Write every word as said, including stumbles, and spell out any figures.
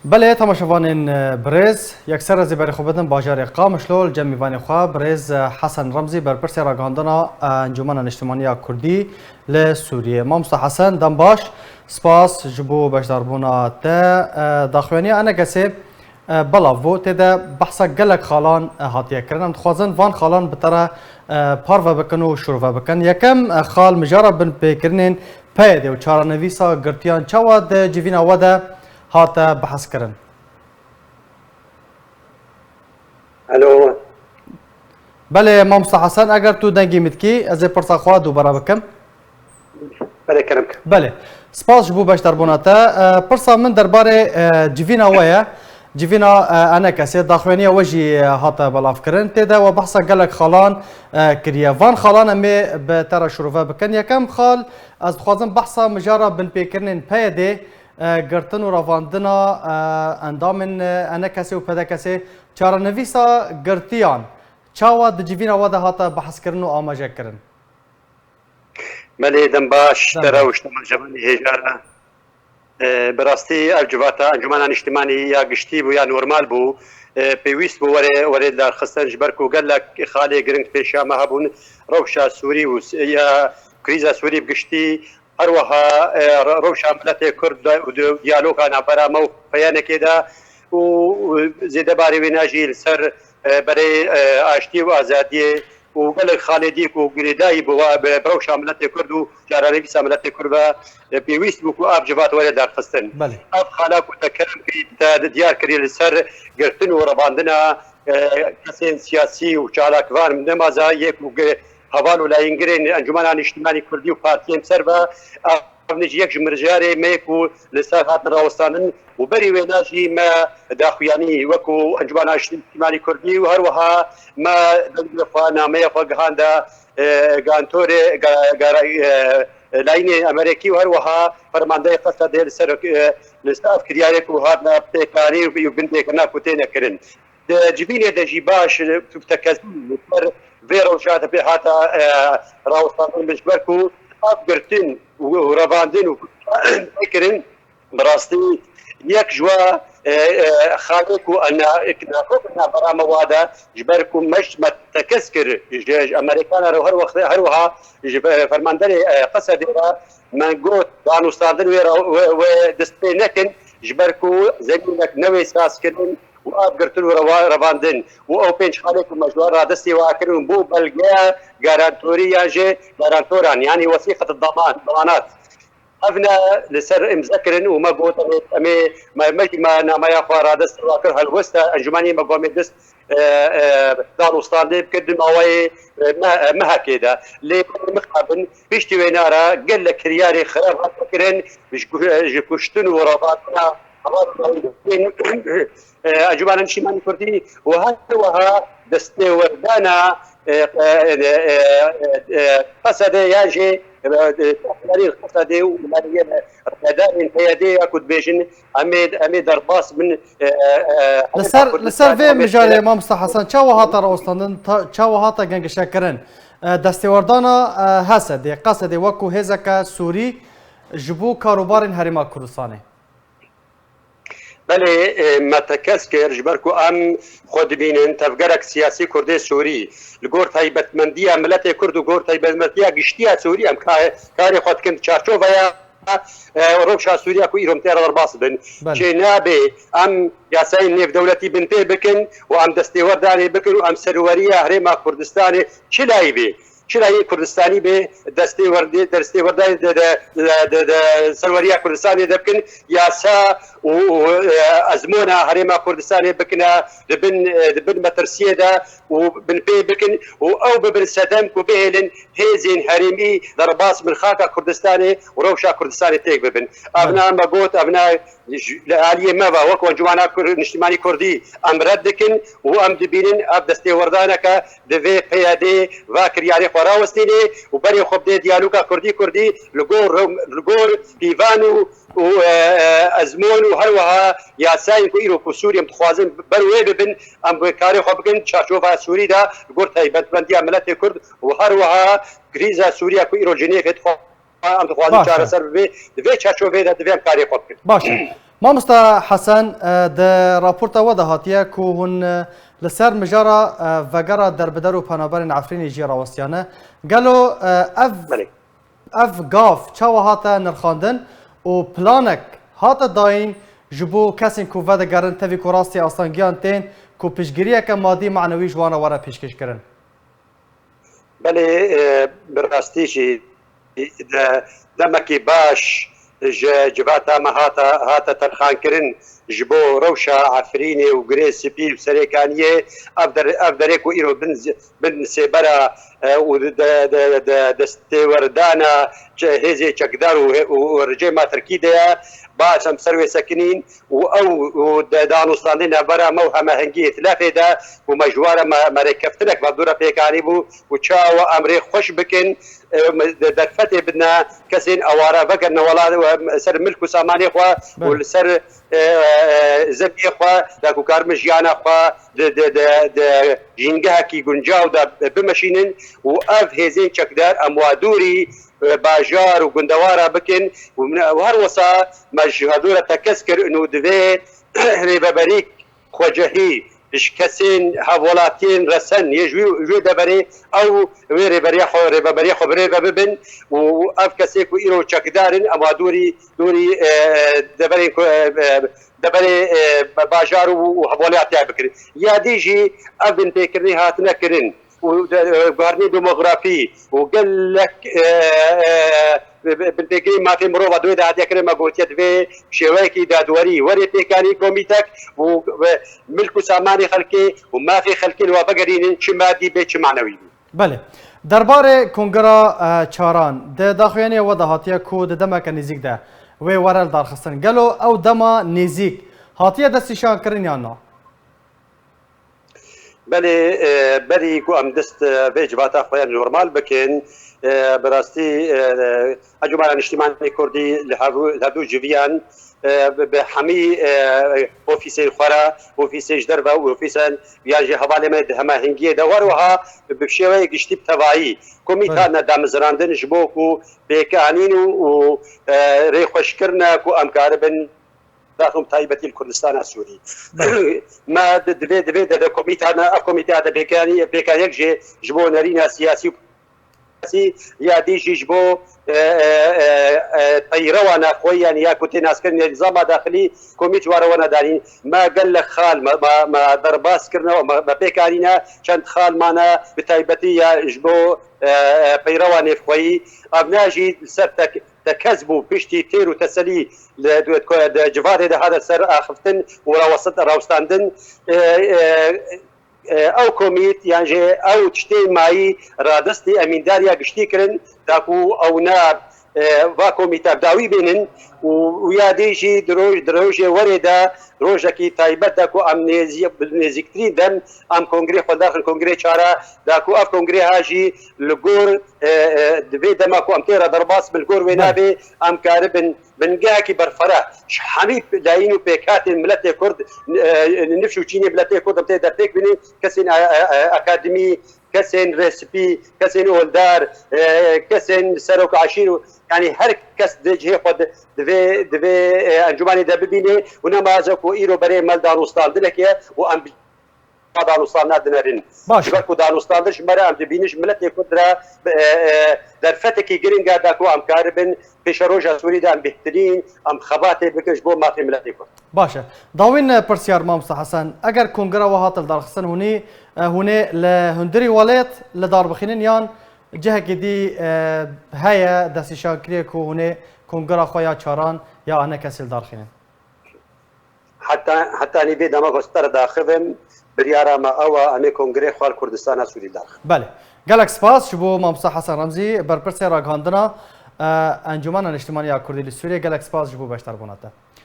Belê, temaşevanên, e, birêz, yekser ez ê berê xwe bidim bajarê Qamişlo, li cem mîvanê xwe birêz, e, Hesen Remzî, berpirsê ragihandina, e, Encûmena Niştimanî ya Kurdî li Sûriyê. Mamosta Hesen, dem baş, spas ji bo beşdarbûna te. E, daxuyaniya ENKSê, e, belav bû, tê de behsa gelek xalan, e, hatiye kirin. Em dixwazin van xalan bi te re, e, parve bikin û şirove bikin. Yekem, e, xal mijara binpêkirinên PYDê û çarenivîsa girtiyan çawa di civîna we de hate behskirin? Alo. Belê, Mamosta Hesen, eger tu dengê min dikî, ez ê pirsa xwe dubare bikim. Belê, kerem ke. Belê. Spas ji bo beşdarbûna te. E, pirsa min derbarê, e, civîna we ye. Civîna, e, ENKSê, daxuyaniya we jî, e, hate belavkirin. Tê de we behsa gelek xalan, e, kiriye. Van xalan em ê bi te re şirove bikin. Yekem xal, ez dixwazim behsa mijara binpêkirinên PYDê, e, girtin û revandina, e, endamên, e, ENKSê û PDKSê, çarenivîsa girtiyan çawa di civîna we de hate behskirin û amajekirin? Belê, dem baş, te re û ji temaşevanê hêja re. E, bi rastî ev civata Encûmena Niştimanî ya giştî bû, ya normal bû. E, pêwîst bû were, were darxistin, ji ber ku gelek xalê giring pêşiya me hebûn, rewşa Sûrî û s-, ya krîza Sûrî bi giştî, her wiha, e, re-, rewşa miletê Kurd de, û di-, diyaloga navbera me û PYNKê de û, û zêde barê wêna jî li ser, e, berê, e, aştî û azadiyê û gelek xalê dî ku girêdayî bi wa-, bi, bi rewşa miletê Kurd û çarenivîsa miletê Kurd ve, e, pêwîst bû ku ev civat were darxistin. Belê. Ev xala ku te kerem kî te di diyar kirî li ser girtin û revandina, e, kesên siyasî û çalakvan nemaza yê ku gi-, heval û layîngirên Encûmena Niştimanî Kurdî û partiyên ser ve, ev ne jî yek ji mirjarê me ye ku li ser hatin rawestandin û berî wêna jî me daxuyanî wekû Encûmena Niştimanî Kurdî û her wiha me dengê xwe, nameyê xwe gihanda, e, gantorê, ga-, ga-, e, layînê Amerîkî û her wiha fermandeyê Qesedê li ser, e, li ser ev kiryarê ku hatine pêkanîn û bindêkirina ku têne kirin. Di civînê de jî baş, e, tekezî li ser vê rewşa de pê hata, e, rawestandin, ji ber ku ev girtin û revandin û kirin, bi rastî yek ji we, e, e, xalê ku ana, nakok navbera me wa de, ji ber ku me ji me tekez kir, ji, ji Amerîkana re her wext, her wiha ji be-, fermanderê, e, Qesedê re me got, danûstandin wê re, wê, wê dest pê nekin, ji ber ku zemînek ne wê saz kirin û av girtin û rewa-, revandin. Û ew pênc xalê ku me ji wan radestî wa kirin bû belgeya garantorî yan jî garantoran, yanî wesîqet daman, damanat. Ev ne li ser imze kirin û me got, em ê, em ê, me, me jî me nameya xwe radestî wa kir, helwesta encûmenê me got, em ê dest, e, e, danûstandê bikin di maweyê, e, me, e, mehekê de. Lê mixabin piştî wêna re gelek kiryarê xirab hate kirin, ji ku-, ji kuştin û revandina hevalên, e, Encûmena Niştimanî Kurdî û her wiha destêwerdana, e, e, e, e, e, Qesedê yan jî, e, e, Qesedê û layiyê rayedarên PYDê ya ku dibêjin, em ê, em ê derbas bin, e, e, e, Li ser, li ser vê mijarê, Mamosta Hesen, çawa hate rawestandin, ta-, çawa hate gengişekirin? E, destêwerdana, e, Hesedê, Qesedê wekû hêzeke Sûrî ji bo karûbarên Herêma Kurdistanê? Belê, e, me tekez kir, ji ber ku em xwe dibînin tevgerek siyasî Kurdê Sûrî, li gor taybetmendiya miletê Kurd û gor taybetmendiya giştiya Sûrî, em ka-, karê xwe dikin di çarçoveya, e, rewşa Sûriya ku îro em tê re derbas bin. Belê. Çê nabe em yasayên nêvdewletî binpê bikin û em destêwerdanê bikin û em serweriya Herêma Kurdistanê çi layî bê, çi layî Kurdistanî bê, destê werdê, destê werdayê de, de, de, de, de serweriya Kurdistanê de bikin, yasa û, û, e, ezmûna Herêma Kurdistanê bikine di bin, e, di bin metirsiyê de û binpê bikin û ew bibin sedem ku bihêlin hêzên herêmî derbas bin xaka Kurdistanê û rewşa Kurdistanê têk bibin. Ev Belê. ne me got, ev ne Ji, li aliyê me ve wek Encûmena Kur-, Niştimanî Kurdî em red dikin û em dibînin ev destêwerdaneke divê PYDê va kiryarê xwe rawestînê û berê xwe bidê diyaloga Kurdî-Kurdî li gor, li gor pîvan û, û, e, e, ezmûn û her wiha yasayên ku îro ku Sûriyê em dixwazin ber wê bibin, em bi karê xwe bikin çarçova Sûrî de li gor taybetmendiya miletê Kurd û her wiha krîza Sûriya ku îro Cinêvê dixwe em dixwazin Baş e. çareser bibe, di vê çarçoveyê de divê em karê xwe bikin. Baş e. Mamosta Hesen, e, di raporta we de hatiye ku hûn, e, li ser mijara, e, vegera derbeder û penaberên Efrînê jî rawestiyane. Gelo, e, ev, Belê. ev gav çawa hate nirxandin û planek hate dayîn ji bo kesên ku vedigerin tevî ku rastî astangiyan tên ku piştgiriyeke madî manewî ji wan re were pêşkêşkirin? Belê, e, bi rastî jî de demekî baş ji civata me hate, hate terxankirin ji bo rewşa Efrînê û Girê Spî û Serêkaniyê. Ev der-, ev derê ku îro bin z-, bin sêbera, e, û de, de, de, destêwerdana çe-, hêzê çekdar û he-, û, û rejêma Tirkî de ye. Baş em ser wê sekinîn û ew û de danûstandê navbera me û hemahengî îtilafê de û me ji wara me, me rêkeftinek me dû re pêkanî bû û çawa em rê xweş bikin, e, me de-, derfetê bidine kesên ewara vegerine welat, e, ser milk û samanê xwe û Belê. li ser, e, e, zemiyê xwe de ku karibin jiyana xwe di, di, di, di jîngehekî guncaw de bimeşînin û ev hêzên çekdar em wa dûrî, e, bajar û gundewara bikin û min, û her wisa me ji hedû re tekez kir û divê rêveberî xwecehî ji kesên hevwelatiyên resen yê ji wî, ji wê deverê ew wê rêveriya xwe, rêveberiya xwe bi rê ve bibin û ev kesê ku îro çekdar in, em wa dûrî, dûrî, e, e, deverên ku, e, e, deverê, e, bajar û, û hevwelatiya bikirin. Ya dî jî ev binpêkirinê hatine kirin û de, e, guhertinê demografî û gelek, e, e, binpêkirî mafê mirova di wê de hatiye kirin, me gotiye divê şêweyekî dadwerî werê pêkanî komîtek û, e, milk û samanê xelkê û mafê xelkê li we vegerînin, çi madî bê, çi manewî bî. Belê. Derbarê Kongira, e, Çaran, di daxuyaniyê we de hatiye ku di demeke nêzîk de wê were lidarxistin. Gelo ew dema nêzîk hatiye destnîşankirin yan na? Belê, e, berî ku em dest, e, vê civata xwe ya normal bikin, e, bi rastî, e, Encûmena Niştimanî Kurdî li hevû-, li hevdû civiyan, e, bi, bi hemî, e, ofîsên xwe re, ofîsên ji derve û ofîsên yan jî hevalê me di hemahengiyê de, wer wiha bi şêweyê giştî bi tevayî komît Belê. hatine damezrandin ji bo ku pêkanîn û, û, e, rêxweşkirine ku em karibin daxim taybetî li Kurdistana Sûrî. Belê. Me di, divê, divê de, de komît hatine, ev komîte hate pêkanî, pêkaniyek jê ji bo nerîna siyasî û siyasî ya dî jî ji bo, e, e, e, e, peyrewana xwe, yanî ya ku tê naskirin nîzama daxilî, komît ware wena danîn. Me gelek xal me, me, me derbas kirine û me, me pêkanîne, çend xal mane, bi taybetî ya ji bo, e, e, peyrewa nêvxweyî. Evna jî li ser tek, tekez bû, piştî têr û teselî li, di, di civatê de hate ser axiftin û rawestit-, rawestandin. E, e, e, ew komît yan jî ew tiştê mayî radestî emîndariya giştî kirin, da ku ew ne, e, va komîte bi dawî bînin û, û ya dî jî di roj-, di rojê werê de rojekî taybet de ku em nêzî-, bi nêzîktirîn dem em kongrê xwe daxin kongrê çara, da ku ev kongrê ha jî li gor, e, e, di vê dema ku em tê re derbas bin, li gor wê Belê. navê em karibin bingehekî berfireh ji hemî layîn û pêkhatên miletê Kurd, e, nifş û çînê miletê Kurd em tê de pêk bînin, kesên, e, e, e, akademî, kesên rêspî, kesên oldar, e, kesên serok eşîr û, yanî her kes di cihê xwe di, divê, divê, e, encûmanê de bibîne û nema ez ku îro berê me li danûstandinekê ye û em danûstandina dinerin. Baş e. Ji ber ku danûstandin ji me re em dibînin ji miletê Kurd re, e, e, derfetekî giring e, da ku em karibin pêşeroja Sûrî de em bêhtirîn, em xebatê bikin ji bo mafê miletê Kurd. Baş e. Dawîn, e, pirsiyar, Mamosta Hesen, eger kongira we hate lidarxistin, hûnî, e, hûnê li hundirî welêt li dar bixînin yan cihekî dî, e, heye destnîşankiriyê ku hûnê kongira xwe ya çaran ya ane kesî li dar xînin? Heta, hetanî vê dema ku ez te re daxivim, biryara me ew e, em ê kongrê xwe li Kurdistana Sûrî derxin. Belê. Gelek spas ji bo Mamosta Hesen Remzî, berpirsê ragihandina, e, Encûmena Niştimanî ya Kurdî li Sûriyê. Gelek spas ji bo beşdarbûna te.